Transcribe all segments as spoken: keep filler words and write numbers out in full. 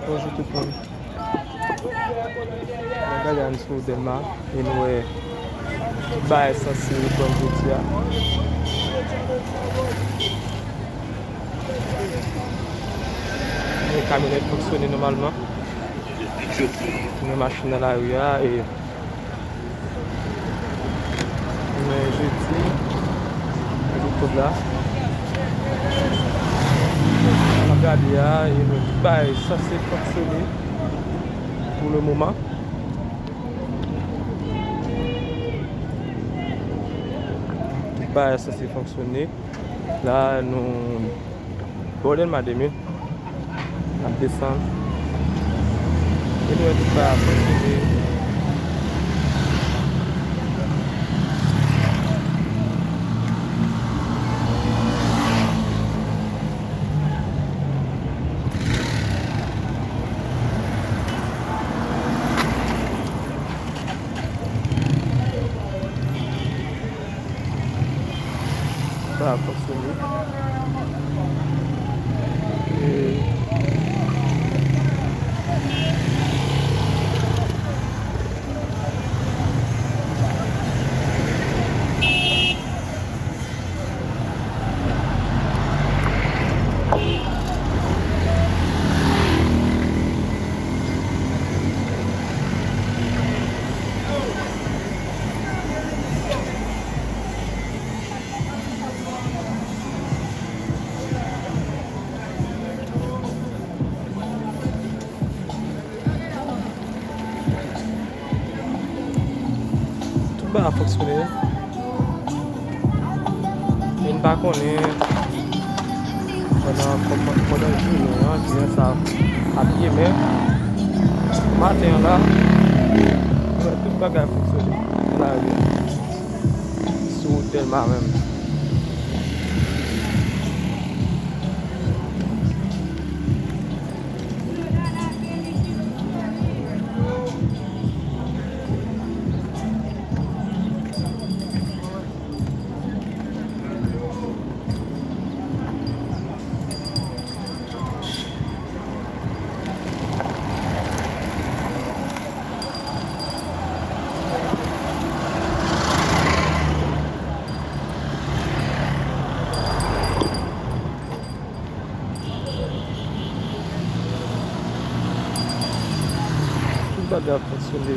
Bonjou tout moun. Nou gade ann sou Dèlma e nou wè bagay sanse pran jodi a. Men kamyonèt fonksyone nòmalman. Men machin nan lari a e Men jedi, jedi oktòb la, n ap gade a, e nou tout bagay sanse fonksyone pou le moman. Tout bagay sanse fonksyone. La, nou Bò Dèlma de mil. N ap desann. E nou wè tout bagay ap fonksyone. Sa ap fonksyone. E Tout bagay ap fonksyone. E n pa konnen pandan, pandan jounen an, kijan sa ap ye, men maten an la, nou wè tout bagay fonksyone nan lari a. Sou wout Dèlma menm. Tout bagay ap fonksyone.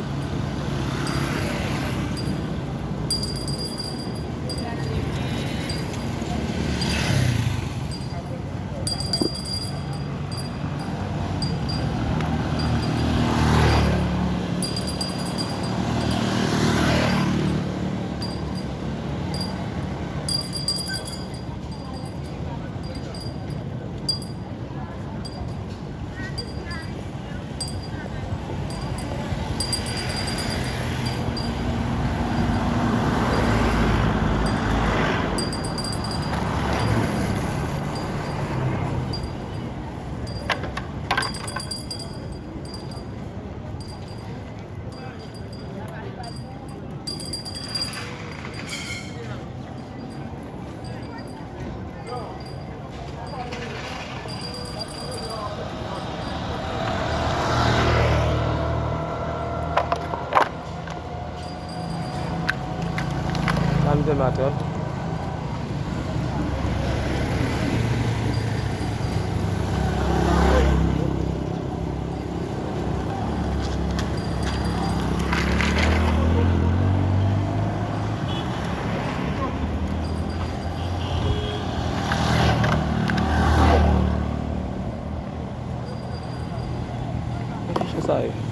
Ann dematè. Kijan sa ye?